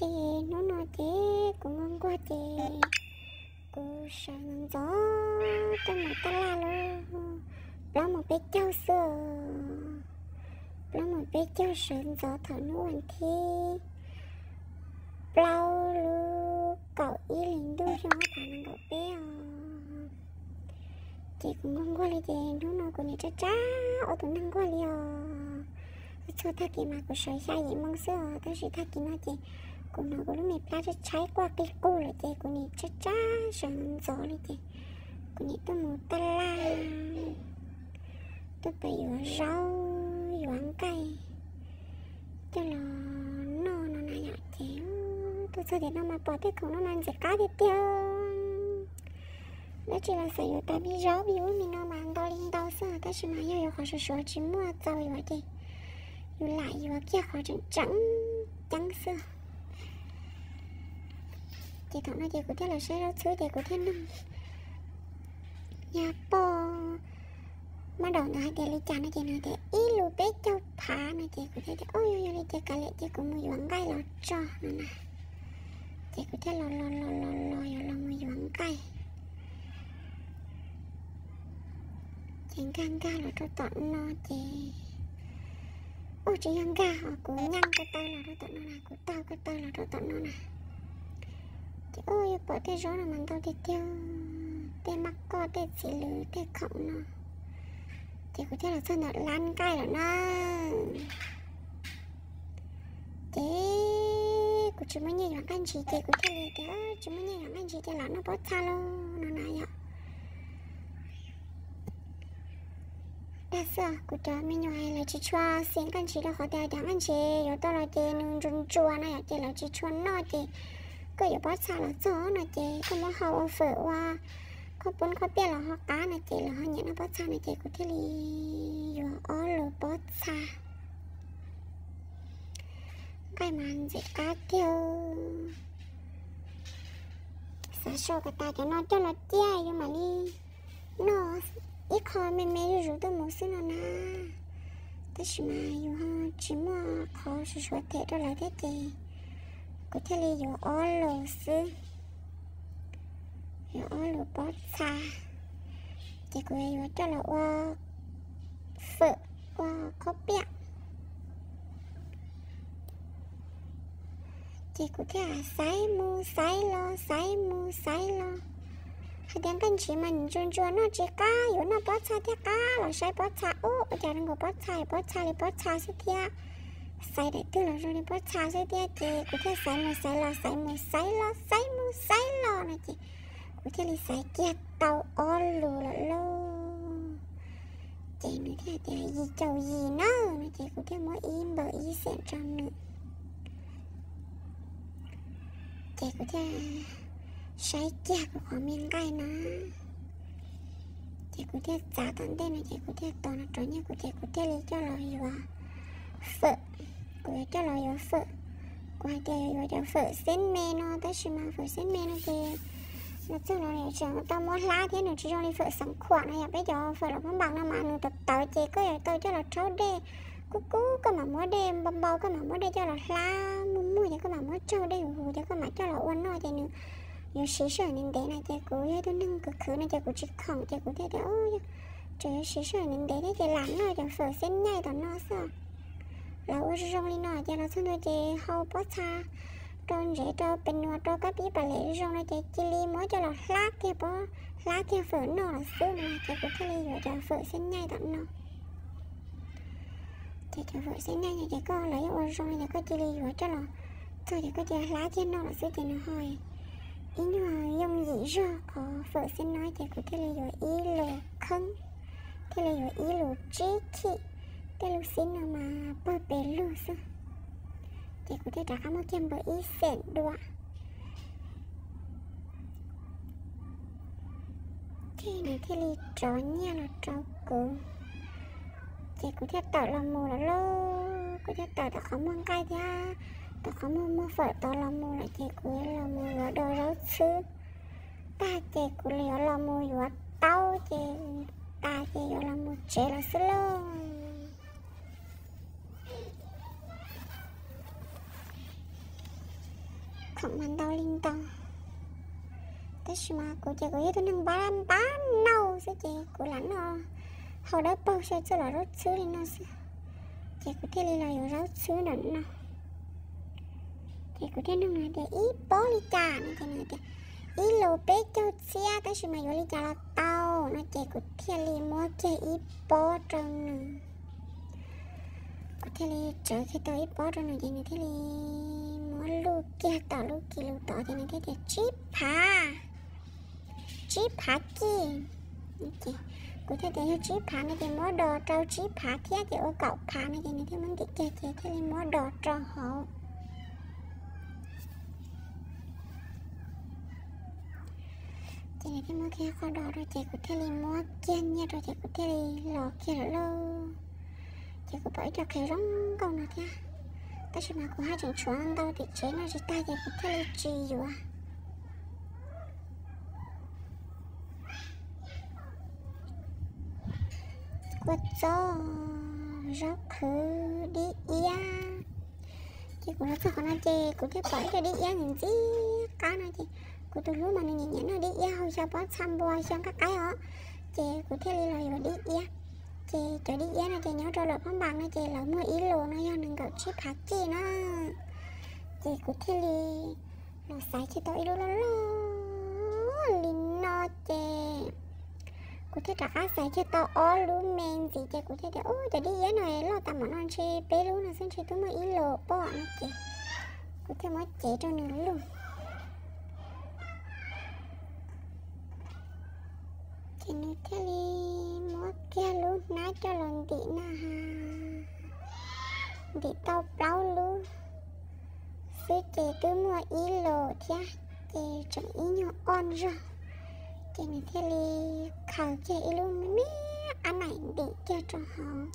Ces hnub no ces kuv nquag nquag ces kuv sawv ntxov tuaj mus taj laj lawm, plaub moos peb caug xwb os. Plaub moos peb caug sawv ntxov thaum hnub vas thib plaub lub kaum ib hlis ntuj xyoo ob phav nees nkaum peb os. Ces kuv nquag nquag li ces hnub no kuv nim tsab tsab ob tug neeg nquag li os. Txhua tag kis mas kuv sawv xya yim moo xwb os, tab sis tag kis no ces kuv hnov kuv lub me plab tshaib tshaib quaj qig qug lawm ces kuv nim tsab tsab sawv ntxov li ces kuv nim tuaj mus taj laj, tuaj pem yuav zaub yuav nqaij coj los noj no na yom. Ces tuaj txog tiam no mas pom tej khoom no mas ntxim qab tiag tiag. Dab tsi los xav yuav tas me zaub me ub me no mas ntau li ntau xwb, tab sis mas yog yuav qhov suav suav tsis muaj txaus yuav ces yus lam yuav kiag qhov tseem tseem ceeb xwb. Ces thaum no ces kuv thiaj los saib zaub txhwb ces kuv thiaj nug yog poj mab daum ntawd hais tias li cas no ces nws tias ib lus peb caug phav no ces kuv thiaj tias, o, yog yog li ces kav liam ces kuv mus yuav nqaij los tso no na. Ces kuv thiaj los los los los los yuav los mus yuav nqaij. Ces nkag nkag los rau tom no ces, ua tsis yog nkag os, kuv nyeej ko taw los rau tom no na, kuv taug ko taw los rau tom no na. Ces ua yuav pom tej zaub no mas ntau tiag tiag, tej maj koj tej txiv lws tej khoom no. Ces kuv thiaj los txog ntawm lab nqaij lawm na. Ces kuv tsis muaj nyiaj yuav nqaij ntsis ces kuv thiaj li tias tsis muaj nyiaj yuav nqaij ntsis ces lam noj pob txha lauj no na yom. Dag xwb, kuv cov me nyuam lawv tsis tshua xis nqaij ntsis rau qhov tias cov nqaij ntsis yuav tau los ces nws ntsuas ntsuas no yom, ces lawv tsis tshua noj ces koj yuav pob txha los txog no ces koj muab hau ua fawm ua khaub poob khaub piaj los ho qab no ces lawv ho nyiam noj pob txha no ces kuv thiaj li yuav ob lus pob txha. Nqaij mas ntxim qab tiag. Xav sau kom tas cov no coj los ciaj yuav mam li noj ib qho me me zuj zus tuaj mus xwb no na. Tab sis mas yus ho tsis muaj qhov suav suav them rau lawv thiab ces kuv thiaj li yuav ob lus xwb. Yuav ob lus pob txha, ces kuv yuav coj los ua fawm, ua khaub piaj. Ces kuv thiaj xaiv mus xaiv los xaiv mus xaiv los, hais tias nqaij ntsis mas ntsuas ntsuas noj tsis qab, yuav noj pob txha thiaj qab los saib pob txha ub, ua cas zoo nkaus pob txha pob txha li pob txha xwb thiab, xaiv daim twg los zoo li pob txha xwb thiab. Ces kuv thiaj xaiv mus xaiv los xaiv mus xaiv los xaiv mus xaiv los no ces kuv thiaj li xaiv kiag tau ob lus lawm lauj. Ces nws thiaj tias yim caum yim na no ces kuv thiaj muab ib npaws ib xees rau nws. Ces kuv thiaj saib kiag kuv qhov me nqaij na, ces kuv thiaj txav tom ntej no ces kuv thiaj tos no rov nyiaj kuv ces kuv thiaj li coj los yuav fawm. Kuv yuav coj los yuav fawm, kuv hais tias yuav yuav cov fawm xeb me no tab sis mas fawm xeb me no ces los txog los yuav tseem tau muab hlab thiab, nws tsis zoo li fawm xeev khuam no yom. Peb cov fawm los pab npas no mas nws tawv tawv ces koj yuav tau coj los rhaub dej kub kub, koj mam muab dej npau npau, koj mam muab dej coj los hlab muag muag ces koj mam muab tsaug dej huv huv ces koj mam coj los ua noj ces nws yuav siv sij hawm ntev ntev na. Ces kuv yog ib tug neeg khwv khwv no ces kuv tsis khoom ces kuv thiaj tias tseem yuav siv sij hawm ntev ntev thiab ces lam noj cov fawm xeb nyaij tom no xwb. Los ua zoo zoo li no ces los txog ntua ces hau pob txha rau ntsev rau pes nuas rau kab pib pas lem zoo no ces cia li muab coj los hlab kiag pob, hlab kiag fawm noj los xwb no ces kuv thiaj li yuav cov fawm xeb nyaij tom no. Ces cov fawm xeb nyaij no ces koj los yeej ua zoo li ces koj cia li yuav coj los txog ces koj cia li hlab kiag noj los xwb ces nws ho ib nyuag yooj yim zog qhov fawm xeb no ces kuv thiaj li yuav ib lus kheeb, thiaj li yuav ib lus tsib khim. Tej lub xib no mas pawg pes lug xwb. Ces kuv thiaj rov qab muab kiag npaws ib xees dua. Ces nws thiaj li rov nyiaj los rau kuv. Ces kuv thiaj tawm los mus lawm lauj, kuv thiaj tawm tom qhov muag nqaij thiab tom qhov muag muag fawm tod los mus lawm ces kuv los mus yuav dua zaub txhwb tag ces kuv yuav los mus yuav taub ces tas ces yuav los mus tsev lawm xwb lauj. Thaum mas ntau li ntau, tab sis mas kuv ces kuv yog tus neeg npab npab nauj xwb ces kuv lam noj hau dawb paug xyaw txuj lom zaub txhwb li no xwb. Ces kuv thiaj li los yuav zaub txhwb ntawm no. Ces kuv thiaj nug nws tias ib pob li cas no ces nws tias ib lus peb caug txhiab tab sis mas yuav li cas los tau no ces kuv thiaj li muab kiag ib pob rau nws. Kuv thiaj li tsawv kiag tau ib pob rau nws ces nws thiaj li muab luj kiag tom lub kis lus tod ces nws thiaj tias tsib phav, tsib phav kij. Kuv thiaj tias yog tsib phav no ces muab dos rau tsib phav thiab ces ua kaum phav no ces nws thiaj muab ntim kiag ces thiaj li muab dos rau hauv. Ces nws thiaj muab kiag qhov dos rau ces kuv thiaj li muab kiag nyiaj rau ces kuv thiaj li los kiag lawm lauj. Ces kuv pom ib co qhiav zoo nkauj no thiab, tab sis mas kuv haj tseem tshuav ntau tim tsev noj tsis tag ces kuv thiaj li tsis yuav. Kua txob, zaub qhwv, dib iab. Ces kuv los txog qhov no ces kuv thiaj pom ib co dib iab ntxim qab no ces kuv tus hlub mas nws nyiam nyiam noj dib iab hauv xyaw pob txha npua xyaw nqaij qaib os. Ces kuv thiaj li los yuav dib iab. Ces cov dib iab no ces nyob rau lawm phab npas no ces lawv muag ib lus no yog nees nkaum tsib phav kij na. Ces kuv thiaj li los xaiv kiag tau ib lub loj loj li no ces kuv thiaj rov qab xaiv kiag tau ob lub me ntxiv ces kuv thiaj tias ub cov dib iab no loj tas mam no ntshe peb lub no xwb ntshe twb muaj ib lus pob no ces kuv thiaj muab cev rau nws lug. Ces nws thiaj li muab kiag lub hnab coj los ntim na has, ntim tau plaub lub xwb ces twb muaj ib lus thiab, ces tseem ib nyuag ob zaug. Ces nws thiaj li khaws kiag ib lub me me qab naim ntim kiag rau hauv.